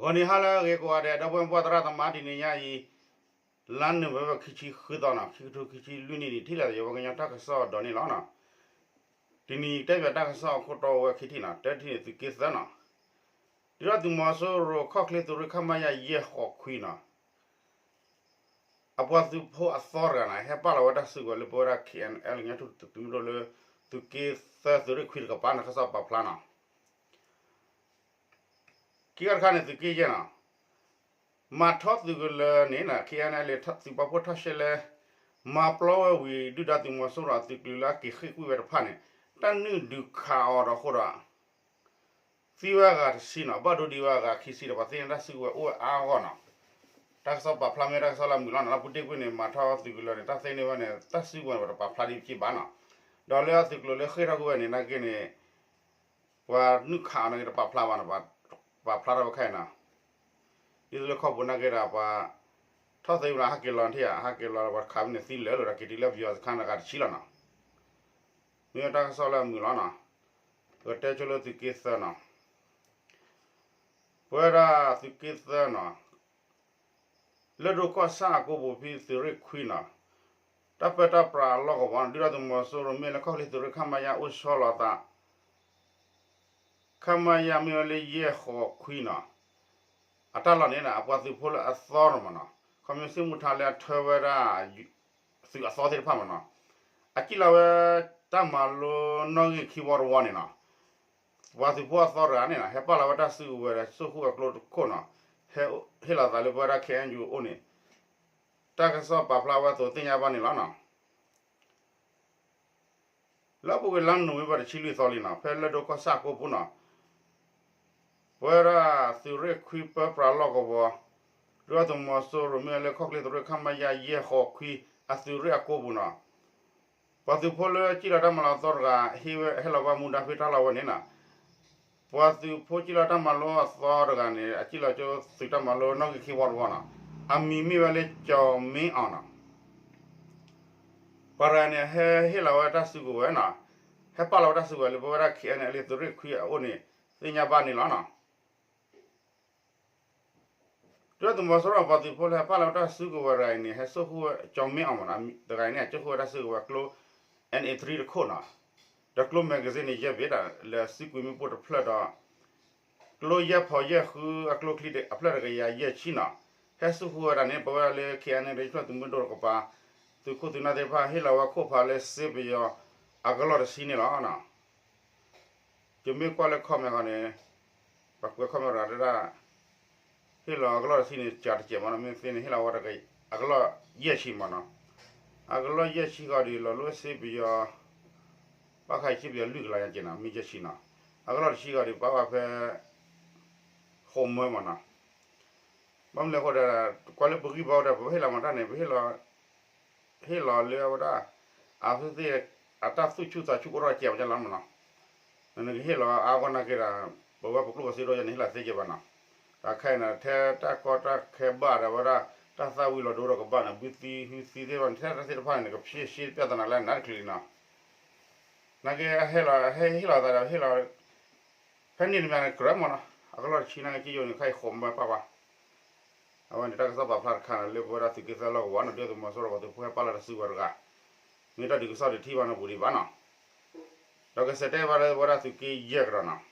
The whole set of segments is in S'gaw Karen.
ဂီၤနံၤဟါလၢအဂ့ၤကိးဂၤဒဲး ဒီပုၢ်ဝဲၢ်သရၣ်သမါ တနံၤညါအံၤ လါနိၣ်ဝ့ဘၢၣ် ခံဆံဃုသီနီၤ ခံကထိခံဆံလွံၢ်နံၣ်န့ၣ် ထံၣ်လိာ်သးယဝဲကညီတၢ်ကစီၣ်ဒီးန့ၣ်လီၤ. တနံၤတဲပၠးတၢ်ကစီၣ်အခိၣ်တီဝဲခံထံၣ်နီၤ တထံၣ်န့ၣ် သုးက့သၢနီၤ ဒုၣ်ဒါသုးမီၤစိရိၤခီၣ်ချ့သုးရ့ၣ် ခမရ ယဲၢ်ဃိးခွံနီၤ အပှၤသုးဖိအသီတဂၤန့ၣ် ဟဲပာ်လီၤဝဲတၢ်စုကဝဲၤလၢပဝဲဒၣ် ခ့ၣ်အဲၣ်အဲၣ်လ် ကညီထူၣ်သုးမုၢ်ဒိၣ်လၢ သုးက့သၢသုးရ့ၣ်ခွံတကပၤန့ၣ် တၢ်ကစီၣ်ပာ်ဖျါနီၤ ခံခါတခါန့ၣ် သုးက့ယဲၢ်နီၤ မၤထီသုးကလၢၤန့ၣ် ခ့ၣ်အဲၣ်အဲၣ်လ် သုးပာ်ဖှိၣ်ထီၣ်ရှဲလဲ မၤပျီဝဲဝံၤ ဒုၣ်ဒါသုးမီၤစိရိၤအသုးကလၢၤလၢအက့ၤဃ့ၢ်ကွံာ်ဝဲတဖၣ်န့ၣ် တၢ်နုာ်ဒုးခးအီၤဒီးအဃိဒီး သံဝဲအဂၤတဆံနီၤ ဘၣ်ဒိဒံးဝဲအဂၤခံဆံဒီး ပှၤသ့ၣ်ညါတၢ်စုကဝဲၤအိၣ်ဝဲအါဂီၢ်နီၤ တၢ်ကစီၣ်ပာ်ဖျါမ့ၢ်တၢ်ကစီၣ်လၢအမုာ်လီၤနီၤ လၢပူၤတ့ၢ်ကွံာ်န့ၣ် မၤထီသုးကလၢၤန့ၣ် တၢ်သ့န့ၢ်ဝဲန့ၣ် တၢ်စုကဝဲၤန့ၣ် ပတပာ်ဖျါဒံးပစံးဘၣ်နီၤ ဒီးလၢအသုးကလၢၤလၢဃ့ၢ်ထီၣ်ကွံာ်ဝဲန့ၣ် နာ်က့န့ၣ် ပှၤနုာ်ခးအီၤနာ်က့တပာ်ဖျါဘၣ်နီၤ ပာ်ဖျါထီၣ်ဝဲခဲအံၤနီၤ ဒ်သိးလၢခီၣ်ပူၤနာ်က့ဒီးပှၤ ထီၣ်သ့ဝဲလီၤ ဟးက့ၤလီၤထံၣ်ဧါ ဟးက့ၤလီၤဒီးပှၤတခးဝဲန့ၣ်သံလၢာ်လီၤဒီး က့ၤတုၤလၢပယီၤစခါန့ၣ်တဂၤတဆံလီၤနီၤ မ့ၢ်ဝဲတၢ်ကစီၣ်လၢအမုာ်လီၤနီၤ ပကတဲဆိလၢသုးက့သၢနီၤ ပဝဲဒၣ်သုးက့သၢနီၤ လၢၢ်ဒိၣ်ကီၢ်ဆၣ်အကိပူၤဖဲ သုးရ့ၣ်ခွံနီၤ တၢ်ပၢတၢ်ပြးအလီၢ်ကဝီၤနီၤ ဒုၣ်ဒါသုးမီၤစိရိၤမ့ၢ်လၢခီၣ်ချ့သုးရ့ၣ် ခမရ အိၣ်ဆီလီၤအသး ခမရ မ့ၢ်ဝဲလၢယဲၢ်ဃိးခွံနီၤ အတၢ်လီၢ်န့ၣ် အပှၤသုးဖိလၢအသီတမးနီၤ ခီဖျိစ့ၣ်မူထါလၢအထၢဝဲဒၣ် သုးအသီသ့ၣ်တဖၣ်မးနီၤ အစံၣ်လီၤဝဲ တၢ်မၤလိနီၣ်ဂံၢ်ခံဝီတဝီန့ၣ်နီၤ ပှၤသုးဖိအသီတဂၤန့ၣ်နီၤ ဟဲပာ်လီၤဝဲတၢ်စုကဝဲၤဒီး စိာ်ဃုာ်အကျိတခိၣ်နီၤ ဟ့ၣ်လီၤသးလၢပဝဲဒၣ် ခ့ၣ်အဲၣ်ယူၣ်အိၣ်န့ၣ် တၢ်ကစီၣ်ပာ်ဖျါဝဲအသိးသ့ၣ်ညါဘၣ်န့ၣ်လီၤနီၤ လၢအပူၤကွံာ်လါနိၣ်ဝ့ဘၢၣ်တဆံလွံၢ်သီလံနီၤ ဖဲလၢၢ်ဒိၣ်ကီၢ်ဆၣ်အကိပူၤနီၤ ပဝဲဒၣ်သုးရ့ၣ်ခွံပၢပြးလီၢ်ကဝီၤ ဒုၣ်ဒါသုးမီၤစိရိၤမ့ၢ်ဝဲလၢခီၣ်ချ့သုးရ့ၣ် ခမရ ယဲၢ်ဃိးခွံ အသုးရ့ၣ်အကိပူၤနီၤ ပှၤသုးဖိလၢစံၣ်လီၤတၢ်မၤလိအသီတဂၤ ဟ့ၣ်ဝဲဟဲလီၤဘၣ်မူဒါဖဲတၢ်လီၢ်ဝဲန့ၣ်နီၤ ပှၤသုးဖိစံၣ်လီၤတၢ်မၤလိအသီတဂၤန့ၣ် အစံၣ်လီၤကၠိသုးတၢ်မၤလိနီၣ်ဂံၢ်ခံဝီတဝီနီၤ အမံၤမ့ၢ်ဝဲလၢ ကၠီၤမ့အီၤနီၤ ပှၤတဂၤန့ၣ် ဟဲဟ့ၣ်လီၤဝဲတၢ်စုကဝဲၤနီၤ ဟဲပာ်လီၤဝဲတၢ်စုကဝဲၤလၢပဝဲဒၣ် ခ့ၣ်အဲၣ်အဲၣ်လ် သုးရ့ၣ်ခွံအအိၣ်န့ၣ် သ့ၣ်ညါဘၣ်န့ၣ်လီၤနီၤ ဒုၣ်ဒါသုးမီၤစိရိၤပှၤသုးဖိလၢဟဲပာ်လီၤဝဲတၢ်စုကဝဲၤတဂၤအံၤန့ၣ် ဟဲစိာ်ဃုာ်ဝဲ ကၠီၤမ့အီၤမးနီၤ တဂၤအံၤန့ၣ် အစိာ်ဃုာ်ဝဲတၢ်စုကဝဲၤကျိ N A three တခိၣ်နီၤ ဒီးကျိ magazine န့ၣ် ယဲၢ်ဘ့ၣ်ဒၣ် လၢစုကွံာ်မ့ၣ်ပိၢ်တဖျၢၣ်ဒီး ကျိယဲၢ်ဖီးယဲၢ်ဃုအကျိချံအဖျၢၣ်တကယၤယဲၢ်ဆံနီၤ ဟဲစိာ်ဃုာ်ဝဲဒၣ်န့ၣ် ပဝဲဒၣ်လၢ ခ့ၣ်အဲၣ်အဲၣ်လ် သုးမုၢ်ဒိၣ်တကပၤ သုးခိၣ်သုးနၢ်သ့ၣ်တဖၣ် ဟ့ၣ်လီၤဝဲခိၣ်ဖးလၢစ့ပယီၤအကလီၢ်တဆံန့ၣ်လီၤ. ယမ့ၢ်ကွၢ်လၢ comment ဃီန့ၣ် ပှၤကွဲး comment တဂၤတဲဒၣ် ဟ့ၣ်လီၤအကလီၢ်တဆံန့ၣ် ကးတစဲးမးနီၤ မ့ၢ်သ့န့ၣ် ဟ့ၣ်လီၤဝဲတဂၤ အကလီၢ်ယဲၢ်ဆံမးနီၤ အကလီၢ်ယဲၢ်ဆံဃီဒီး လီၤလိၣ်စ့ပယီၤ ဘၣ်ဃးစ့ပယီၤလွံၢ်ကလးညါက့နီၤ မ့ၢ်ယဲၢ်ဆံနီၤ အကလီၢ်တဆံဃီဒီး ပာ်ဝဲဖဲ ဃိးမၢမးနီၤ ဘၣ်မနုၤအဃိဒီး ကွၢ်လၢပဂံၢ်ဘါဝဲဒီး ပဟ့ၣ်လီၤမၤတၢ်န့ၣ် ပဟ့ၣ်လီၤ ဟ့ၣ်လီၤလၢအဝဲဒၣ် အဝဲသ့ၣ် အတၢ်သူၣ်ဆူၣ်သးဆူၣ်အိၣ်ထီၣ်ကဲးဝဲဒၣ်လီၤမးနီၤ နကဟ့ၣ်လီၤအါဂီၢ်နာ်က့ဒီး ပဝဲပကျိၣ်ပစ့ဒီးယၤန့ၣ် ဟ့ၣ်လီၤသ့ကဲးဘၣ်နီၤ ဒီးခဲအံၤန့ၣ် ထဲတၢ်ကီတၢ်ခဲဘၣ်ဒီးဝဲဒၣ် တၢ်သၣ်ဝံၤလီၤဒိဒီးကဘၣ်န့ၣ် ဘုသံဟူသံသ့ၣ်တဖၣ်န့ၣ် ထဲတၢ်သ့ၣ်တဖၣ်န့ၣ် ကဖြေရှင်းပြဿနာလၢနးတချုးလံနီၤ နာ်က့ ဟဲဟ့ၣ်လီၤသးဒီး ဟ့ၣ်လီၤ ဖဲန့ၣ်တမံၤန့ၣ် ကြၢးမးနီၤ အကလီၢ်တဆံနာ်က့ ကယိန့ၣ် ခဲအံၤဃိးမၢပာ်ပှၤ အဝဲန့ၣ် တၢ်ကစီၣ်ပာ်ဖျါတခါန့ၣ် လၢပဝဲဒၣ်သုးက့သၢလီၢ်ကဝီၤနီၤ ဒုၣ်ဒါသုးမီၤစိရိၤပှၤသုးဖိဟဲပာ်လီၤတၢ်စုကဝဲၤတဂၤ မ့ၢ်တၢ်ဒုးကစီၣ်ဒုးထံၣ်ဘၣ်နီၤပူၤဒံးဘၣ်နီၤ ဒီးကစဲးတဲဘၣ်လၢပဝဲဒၣ်သုးက့ယဲၢ်ကဒီးနီၤ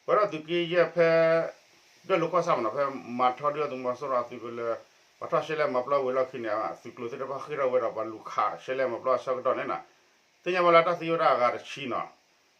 ပဝဲဒၣ်သုးက့ယဲၢ်ဖဲ ဒွဲၣ်လိၤကီၢ်ဆၣ်မးနီၤ ဖဲမၤထီဒုၣ်ဒါသုးမီၤစိရိၤအသုးကလၢၤ ပှၤထီၣ်ရှဲလဲၣ်မၤပျီဝံၤလီၢ်ခံန့ၣ် သုးကျိၤသ့ၣ်တဖၣ်ဃ့ၢ်ထီၣ်ဝဲဒီးပှၤလူၤခးရှဲလဲၣ်မၤပျီအဆၢကတီၢ်န့ၣ်နီၤ သ့ၣ်ညါဘၣ်လၢတၢ်သံဝဲဒၣ်အဂၤတဆံနီၤ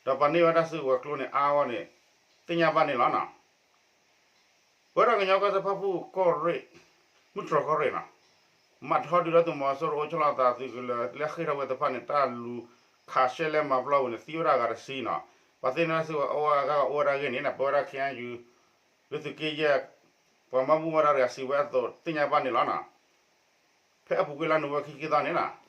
ဒီးပှၤန့ၢ်ဝဲတၢ်စုကဝဲၤကျိန့ၣ်အါဂီၢ်န့ၣ် သ့ၣ်ညါဘၣ်န့ၣ်လီၤနီၤ ပဝဲဒၣ်ကညီကီၢ်စဲၣ်ဖၣ်ပူၣ်ကီၢ်ရ့ၣ် မုၢ်တြီၢ်ကီၢ်ရ့ၣ်နီၤ မၤထီဒုၣ်ဒါသုးမီၤစိရိၤအိၣ်ဆီလီၤသးသုးကလၢၤလၢဃ့ၢ်ထီၣ်ဝဲသ့ၣ်တဖၣ်န့ၣ် တၢ်လူၤခးရှဲလဲၣ်မၤပျီဝံၤန့ၣ် သံဝဲဒၣ်အဂၤတဆံနီၤ ပှၤသ့ၣ်ညါတၢ်စုကဝဲၤအိၣ်ဝဲအဂၤအိၣ်ဝဲဒၣ်ဂ့ၢ်န့ၣ်နီၤ ပဝဲဒၣ် ခ့ၣ်အဲၣ်ယူၣ် လၢသုးက့ယဲၢ် ပှၤမၤဘူၣ်ဝဲဒၣ်တဂၤစံးဝဲအသိးသ့ၣ်ညါဘၣ်န့ၣ်လီၤနီၤ ဖဲအပူၤကွံာ်လါနိၣ်ဝ့ဘၢၣ်ခံဆံသီန့ၣ်နီၤ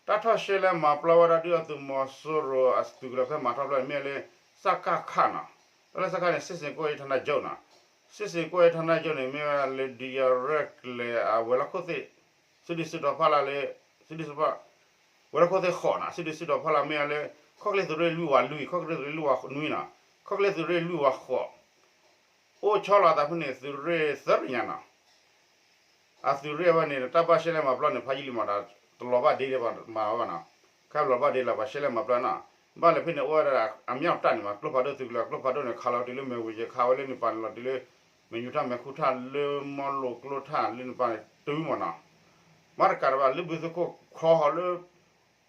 တၢ်ထီၣ်ရှဲလဲၣ်မၤပျီဝဲဒၣ်ဒုၣ်ဒါသုးမီၤစိရိၤအသုးကလၢၤဖဲမၤထီဖျၢၣ်န့ၣ်မ့ၢ်လၢ စကခနီၤ တၢ်လၢစကခန့ၣ် စစ်ဆင်ရေးကွပ်ကဲဌာနချုပ်နီၤ စစ်ဆင်ရေးကွပ်ကဲဌာနချုပ်န့ၣ် မ့ၢ်ဝဲဒၣ်လၢဒုးယၤရဲၣ်ကျဲၤအဝဲၤလီၢ်ခိၣ်သ့ၣ် စုဒုၣ်စုတီၤဖီလာ်လၢ စုဒုၣ်စုတီၤ ဝဲၤလီၢ်ခိၣ်သ့ၣ်ဃိးနီၤ စုဒုၣ်စုတီၤဖီလာ်မ့ၢ်ဝဲလၢ ခီၣ်ချ့သုးရ့ၣ်လွံၢ်ဝးလွံၢ်, ခီၣ်ချ့သုးရ့ၣ်လွံၢ်ဝးနွံနီၤ, ခီၣ်ချ့သုးရ့ၣ်လွံၢ်ဝးဃိး, အိၣ်ဆီလီၤအသးဖဲန့ၣ် သုးရ့ၣ်သၢရ့ၣ်ညါနီၤ. အသုးရ့ၣ်ဝဲန့ၣ် တၢ်ဘၣ်ရှဲလဲၣ်မၤပျီန့ၣ် ဖးယံာ်လံမးဒီး တလီၤဘၣ်ဒ့ဒ့ဘၣ်မၤဝဲဘၣ်နီၤ, ခဲလီၤဘၣ်ဒ့လၢပှၤရှဲလဲၣ်မၤပျီနီၤ, ဘၣ်လၢဖဲန့ၣ်အိၣ်ဝဲဒၣ်အမၠၣ်တၢ်န့ၣ်မး ကျိဖးဒိၣ်သုးကလၢၤ ကျိဖးဒိၣ်န့ၣ် ခးလီၤတုၤလၢမဲၣ်ဝံၤယဲ ခးဝဲလၢန့ၣ်ပၤန့ၣ်လီၤတုၤလၢ မဲၣ်ညူထၢ်မဲၣ်ခူထၢ်လၢမီလိၤကျိထၢ်လၢန့ၣ်ပၤန့ၣ်တုၤမးနီၤ, မၤတကးတဘၣ်လၢဘုသူခိၣ်ခီဟီလၢ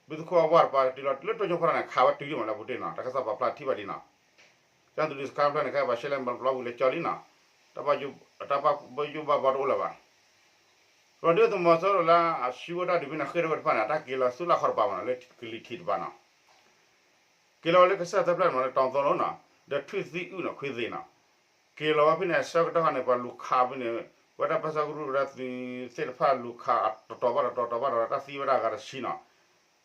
ဘုသူခိၣ်အဝါတပၤတုၤလီၤလၢတိၢ်ညိၣ်ဖီတၢ်န့ၣ် ခးဝဲတုၤဒံးမးလၢအပူၤတ့ၢ်နီၤ, တၢ်ကစီၣ်ပာ်ဖျါထံၣ်ဘၣ်ဒံးနီၤ, ကၠၢ်သူးဒုးစခါဖျၢၣ်န့ၣ် ခဲအံၤပှၤရှဲလဲၣ်မၤပျီဝံၤလၢကၠီလံနီၤ, တၢ်ဘၣ်ယိၣ်ဘၣ်ဘီတအိၣ်လၢၤဘၣ်, ဒီးဒုၣ်ဒါသုးမီၤစိရိၤလၢအဆှၢဝဲတၢ်ဒုးဖဲန့ၣ်ဃ့ၢ်ထီၣ်ဝဲတဖၣ်န့ၣ် အတၢ်က့ၤလီၤဆူလၢ်ခီတပၤမးနီၤ လၢကလံၤထံးတပၤနီၤ, က့ၤလီၤဝဲလၢကစၢၢ်သၢဖျၢၣ်န့ၣ်မးလၢတီၤသီလိၤနီၤ, ဒီးထွံၣ်သံအုၣ်နီၤ ခွံသ့နီၤ, က့ၤလီၤဝဲဖဲန့ၣ်အဆၢကတီၢ်ခါန့ၣ် ပှၤလူၤခးဖဲန့ၣ် ဝဲဒၣ်ပၢဆှၢကရူၢ်ကရၢသုးသ့ၣ်တဖၣ်လူၤခးတတီၤဘၣ်တတီၤ တတီၤဘၣ်တတီၤ တၢ်သံဝဲဒၣ်အဂၤတဆံနီၤ,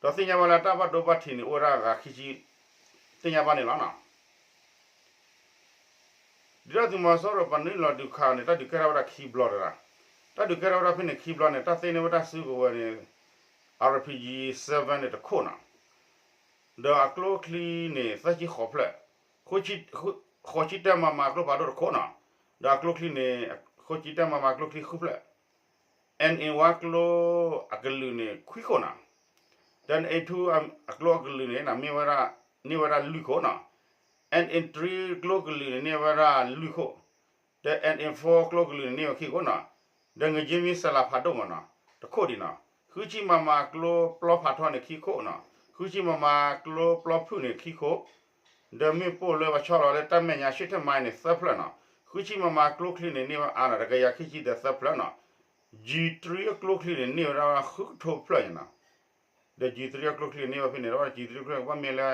ဒီးသ့ၣ်ညါဘၣ်လၢတၢ်ဘၣ်ဒိဘၣ်ထံးန့ၣ် အိၣ်ဝဲဒၣ်အဂၤခံဆံ သ့ၣ်ညါဘၣ်န့ၣ်လီၤနီၤ. ဒုၣ်ဒါသုးမီၤစိရိၤပှၤနုာ်လီၤဒုးခးန့ၣ် တၢ်ဒုးကဲထီၣ်ဝဲဒၣ်ခံဘျီတဂၤ, တၢ်ဒုးကဲထီၣ်ဝဲဒၣ်ဖဲန့ၣ်ခံဘျီန့ၣ် တၢ်သ့န့ၢ်ဝဲဒၣ်စုကဝဲၤန့ၣ် အါရ်ပံယံ seven န့ၣ်တခိၣ်နီၤ, ဒီးအကျိချံန့ၣ် သၢဆံဃိးဖျၢၣ်, ဃိးဆံတၢမၤမၤ ကျိဖးဒိၣ်တခိၣ်နီၤ, ဒီးအကျိချံန့ၣ် ဃိးဆံတၢမၤမၤ ကျိချံဃုဖျၢၣ်, အဲၣ်အ့ၣ်ဝါကျိအကလုာ်န့ၣ် ခွံခိၣ်နီၤ, ဒီးအဲၣ်အ့ၣ်ထူအကျိအကလုာ်န့ၣ် မ့ၢ်ဝဲဒၣ် န့ၢ်ဝဲဒၣ်လွံၢ်ခိၣ်နီၤ, အဲၣ်အ့ၣ်တြံကျိကလုာ်န့ၣ် န့ၢ်ဝဲဒၣ်လွံၢ်ခိၣ်, ဒီးအဲၣ်အ့ၣ်ဖိကျိကလုာ်န့ၣ် န့ၢ်ဝဲခံခိၣ်နီၤ, ဒီးငက့မံစဲလးဖးဒိၣ်မးနီၤ တခိၣ်ဒံးနီၤ, ဃုဆံမၤမၤကျိပျီဖးထီန့ၣ်ခံခိၣ်နီၤ, ဃုဆံမၤမၤကျိပျီဖုၣ်န့ၣ်ခံခိၣ်, ဒီးမ့ၣ်ပိၢ်လၢပှၤဆီလီၤလၢတၢ်မဲာ်ညါရှ့ၣ်ထၢၣ်မါန့ၣ် သၢဖျၢၣ်နီၤ, ဃုဆံမၤမၤကျိချံန့ၣ် န့ၢ်ဝဲအါနီၤ တကယၤခံဆံဒီးသၢဖျၢၣ်နီၤ, ကၠံတြံအကျိချံန့ၣ် န့ၢ်ဝဲဒၣ်ဃုကထိဖျၢၣ်ညါနီၤ, ဒီးကၠံတြံအကျိချံန့ၣ် န့ၢ်ဝဲဖဲန့ၣ် ဒီးကၠံတြံကျိချံန့ၣ် ကဘၣ်မ့ၢ်လၢ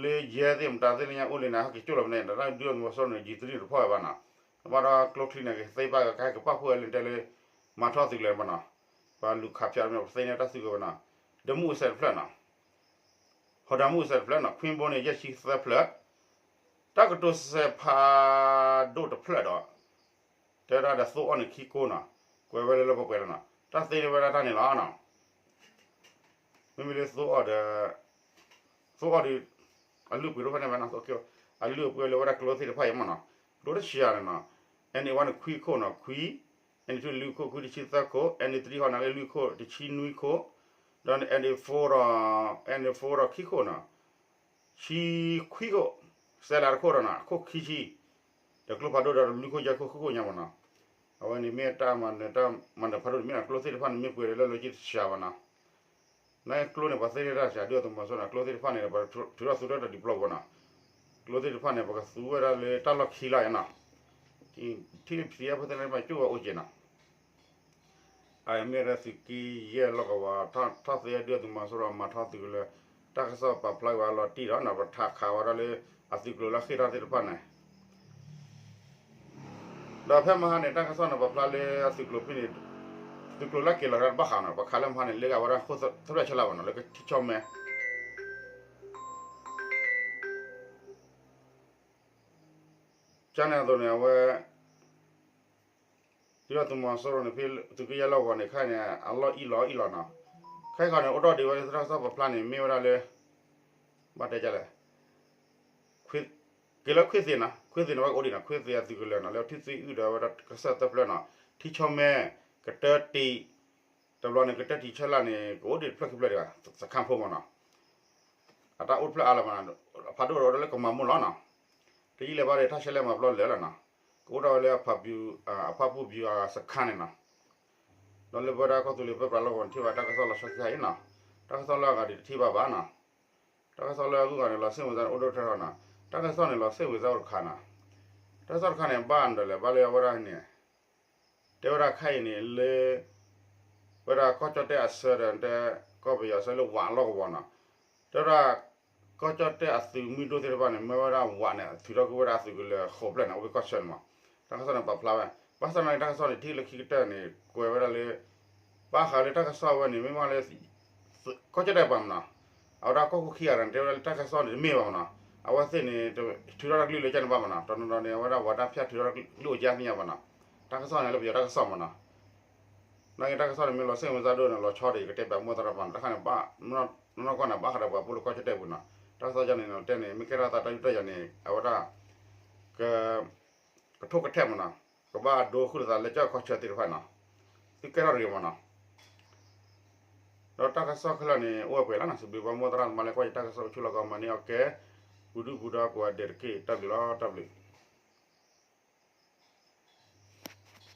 လၢယဲသ့ၣ်မတၤသ့ၣ်လၢညါအိၣ်လံန့ၣ် ဟဲက့ၤကၠိလီၤမးန့ၣ် တၢ်ဒုၣ်ဒါသုးမီၤစိရိၤန့ၣ် ကၠံတြံတဖီၣ်ဝဲဘၣ်နီၤ, ဘၣ်ဒီးကျိချံန့ၣ် ကသ့ဘၣ်ကဟဲကပာ်ဖှိၣ်ဝဲလၢတဲလၢ မၤထီၣ်သုးကလၢၤဘၣ်နီၤ, ပှၤလူၤခးဖၠးမ့ၢ်ပသ့န့ၢ်တၢ်စုကဝဲၤဘၣ်နီၤ, ဒီးမုၢ်အစဲးတဖျၢၣ်နီၤ, ဟီၣ်ဒါမုၢ်အစဲးတဖျၢၣ်နီၤ, ခွံဘိန့ၣ် ယဲၢ်ဆံသၢဖျၢၣ်, တၢ်ကတိၤစဲးဖးဒိၣ်တဖျၢၣ်ဒီး တဲဝဲဒၣ်ဒီးသိအီၣ်န့ၣ်ခံကိနီၤ, ကွဲးဝဲလၢလၢပှဲၤပှဲၤလီၤနီၤ, တၢ်သ့န့ၢ်ဝဲဒၣ်တၢ်န့ၣ်လီၤနီၤ, မ့မ့ၢ်လၢသိအီၣ်ဒီး သိအီၣ်ဒီး အလုၢ်အပှ့ၤဒိၣ်ဖဲန့ၣ်ဘၣ်နီၤ, အလုၢ်အပှ့ၤလၢဝဲဒၣ်ကျိသ့ၣ်တဖၣ်အံၤမးနီၤ, ကျိတဆံယၤန့ၣ်နီၤ, အဲၣ်အ့ၣ်ဝါန့ၣ်ခွံခိၣ်နီၤ, ခွံ, အဲၣ်အ့ၣ်ထူလွံၢ်ခိၣ် ခွံတဆံသၢခိၣ်, အဲၣ်အ့ၣ်သရံးဟီၣ်နၤလၢလွံၢ်ခိၣ် တဆံနွံခိၣ်, ဒီးအဲၣ်အ့ၣ်ဖိဒီး အဲၣ်အ့ၣ်ဖိဒီးခံခိၣ်နီၤ ဆံခွံခိၣ်, စဲးလးတခိၣ်ဒီးနီၤ ခိၣ်ခံဆံ, ဒီးကျိဖးဒိၣ်ဒီးလွံၢ်ခိၣ်ယဲၢ်ခိၣ်ဃုခိၣ်ညါမးနီၤ, အဝဲန့ၣ်မ့ၢ်တၢ်မၤနၢၤ တၢ်မၤနၢၤဖးဒိၣ်န့ၣ်မ့ၢ်နီၤ, ကျိသ့ၣ်တဖၣ်န့ၣ်မ့ၢ်ပှဲၤလၢလၢက့တဆှးဘၣ်နီၤ, နကျိန့ၣ် ပှၤသ့န့ၢ်တၢ်ဆှး ဒုၣ်ဒါသုးမီၤစိရိၤန့ၣ် ကျိသ့ၣ်တဖၣ်န့ၣ် ပှၤထုးထီၣ်သူထီၣ်တၢ်ဒုးပျီပူၤနီၤ, ကျိသ့ၣ်တဖၣ်န့ၣ် ပကသူဝဲဒၣ်လၢတၢ်လီၢ်ခံလီၤနီၤ, ထံၣ်လၢဖံးအဖိသ့ၣ်န့ၣ် ပှၤကၠိဝဲအိၣ်က့ၤနီၤ အမ့ၢ်ဒၣ်သုးက့ယဲၢ်လီၢ်ကဝီၤ ထီၣ်သ့ဒုၣ်ဒါသုးမီၤစိရိၤမၤထီၣ်သုးကလၢၤ တၢ်ကစီၣ်ပာ်ဖျါက့ၤဝဲလီၤတံၢ်ဒီးနီၤ ပထးခးဝဲဒၣ်လၢ အသုးကျိၤလၢဃ့ၢ်ထီၣ်သ့ၣ်တဖၣ်န့ၣ် ဒီးဖဲမဟါန့ၣ် တၢ်ကစီၣ်န့ၣ် ပာ်ဖျါလၢအသုးကျိၤဖဲန့ၣ် သုးကျိၤလၢက့ၤလီၤတၢ်တဘၣ်ဃးနီၤ ပခးလၢမဟါန့ၣ် လၢဂၤဝဲဒၣ်ဃိၣ်သရၣ်ဆၢလၢ်ဘၣ်နီၤ လၢကထံဆၢၣ်မဲာ် ကန့ၣ်အသိးန့ၣ် အဝဲ ဒုၣ်ဒါသုးမီၤစိရိၤန့ၣ် ဖဲသုးက့ယဲၢ်လီၢ်ကဝီၤန့ၣ် ခဲအံၤန့ၣ် အလီၢ်အံၣ်လီၤအံၣ်လီၤနီၤ, ခဲအံၤန့ၣ် အိၣ်ဒီးဒံးဝဲလၢတၢ်ကစီၣ်ပာ်ဖျါန့ၣ် မ့ၢ်ဝဲဒၣ်လၢ ဘၣ်တဲဒ်လဲၣ် က့ၤလၢခွံသ့ၣ်နီၤ ခွံသ့ၣ်န့ၣ် ဝဲကအိၣ်ဒံးနီၤ ခွံသ့ၣ်အသုးကလၢၤနီၤ လၢထံၣ်သ့ၣ်အုၣ်ဒီးဝဲဒၣ်ကစၢၢ်သၢဖျၢၣ်နီၤ ထံဆၢၣ်မဲာ် ကတၢၢ်တံာ် တဘျီန့ၣ် ကတၢၢ်တံာ်ဆၢလၢ်န့ၣ် ကအိၣ်ဒံးတဖျၢၣ်ခံဖျၢၣ်ဒံးဘၣ် စခန်းဖိမးနီၤ အတၢ်အိၣ်တဖျၢၣ်အါလီၤမးနီၤ အဖးဒိၣ်ဒီးအိၣ်ဒီးလၢကမၤမိၢ်လီၤနီၤ တယံာ်လၢၤဘၣ်ဒီး တၢ်ရှဲလဲၣ်မၤပျီလၢာ်လီၤနီၤ ကအိၣ်ထီၣ်ဝဲလၢ အဖၣ်ပူၣ်ဗျူဟာစခန်းန့ၣ်နီၤ ဒီးလၢပဝဲဒၣ်ကီၢ်သူလ့ၤပၢပြးလီၢ်ကဝီၤန့ၣ် ထံၣ်ဘၣ်တၢ်ကစီၣ်လီၤဆီခံခါအံၤနီၤ တၢ်ကစီၣ်လၢအဂၤဒံးတထံၣ်ဘၣ်ဘၣ်နီၤ တၢ်ကစီၣ်လၢအဂုၤအဂၤန့ၣ် လီၤစ့ၣ်ဝံၤစါန့ၣ် အိၣ်ဒိၣ်ထီၣ်ထီနီၤ တၢ်ကစီၣ်န့ၣ် လီၤစ့ၣ်ဝံၤစါအိၣ်တခါနီၤ တၢ်ကစီၣ်တခါန့ၣ် ဘၣ်ဒီးလဲၣ် ဘၣ်လၢအဝဲဒၣ်န့ၣ် တဲဝဲဒၣ်ခဲအံၤန့ၣ်လၢ ဝဲဒၣ်ကီၢ်ကၠီၣ်တဲၣ်အဆၢဒီး တဲ ကီၢ်ပယီၤအဆၢလၢဝးလီၢ်ကဝီၤနီၤ တဲဝဲဒၣ် ကီၢ်ကၠီၣ်တဲၣ်အသုးမုၢ်ဒိၣ်သ့ၣ်တဖၣ်န့ၣ် မ့ၢ်ဝဲဒၣ်ဝးန့ၣ် ထုးထီၣ်ကွံာ်ဝဲဒၣ်အသုးကလၢၤဃိးဖျၢၣ်န့ၣ် အိၣ်ဖဲကီၢ်ဆၢန့ၣ်မး တၢ်ကစီၣ်န့ၣ် ပာ်ဖျါဝဲ ဘၣ်ဆၣ်သနာ်က့ တၢ်ကစီၣ်န့ၣ် ထံၣ်လၢခံကတၢၢ်န့ၣ် ကွဲးဝဲဒၣ်လၢ ဘၣ်ဃးလၢတၢ်ကစီၣ်ဝဲန့ၣ် မ့ၢ်မးလၢ ကီၢ်ကၠီၣ်တဲၣ်ပှၤမးနီၤ အဝဲဒၣ်ကီၢ်ခိၣ်ခံဂၤန့ၣ် တဲဝဲဒၣ်လၢတၢ်ကစီၣ်န့ၣ် တမ့ၢ်ဘၣ်မးနီၤ အဝဲသ့ၣ်န့ၣ် ထုးထီၣ်တၢ်ကလုၢ်လၢကၢ်န့ၣ်ဘၣ်မးနီၤ တနီၤနီၤန့ၣ် အဝဲဒၣ်ဝးတၢ်ဖၠၣ်ထုးထီၣ်တၢ်ကလုၢ်အိၣ်ကၢ်သ့ၣ်ညါဘၣ်နီၤ တၢ်ကစီၣ်န့ၣ် လၢပယီၤတၢ်ကစီၣ်မးနီၤ နာ်က့ တၢ်ကစီၣ်န့ၣ် မ့ၢ်လီၤစ့ၣ်ဝံၤစါဒိၣ်န့ၣ် လီၤဆီဒီး ယကတဲပၠးမိၢ်သရၣ်ပှၤန့ၣ် တခါန့ၣ် ဘၣ် နီၢ်နီၢ်ကီၢ်န့ၣ် ဘၣ်ဃးဒီးပှၤပူၤလၢကီၢ်ကၠီၣ်တဲၣ်ပူၤနီၤ. တၢ်ကစီၣ်ယါန့ၣ် တဲန့ၣ် မ့ၢ်ကဲထီၣ်သးတၢ်ယူးတၢ်ယၤန့ၣ် အဝဲဒၣ် က ကထိၣ်ကထဲမးနီၤ, ကဘၣ်ဒိဃုာ်လိာ်သးလၢကၠီၣ်ခီၣ်ဆၢသ့ၣ်တဖၣ်နီၤ, သုကဲထီၣ်တဂ့ၤမးနီၤ. ဒီးတၢ်ကစီၣ်ခဲလၢာ်န့ၣ် အိၣ်ဝဲပှဲၤလီၤနီၤ, စံးဘျုးဘၣ်မိၢ်သရၣ်သမါလၢကွၢ်ယတၢ်ကစီၣ်အိၣ်ဆူၣ်လီၤကီး မၤန့ၢ်အီၣ်ကဲ ပူၤဒုၣ်ပူၤဒါကိးဂၤဒဲးတက့ၢ်. တၢ်ဘျုးလီၤ, တၢ်ဘျုး.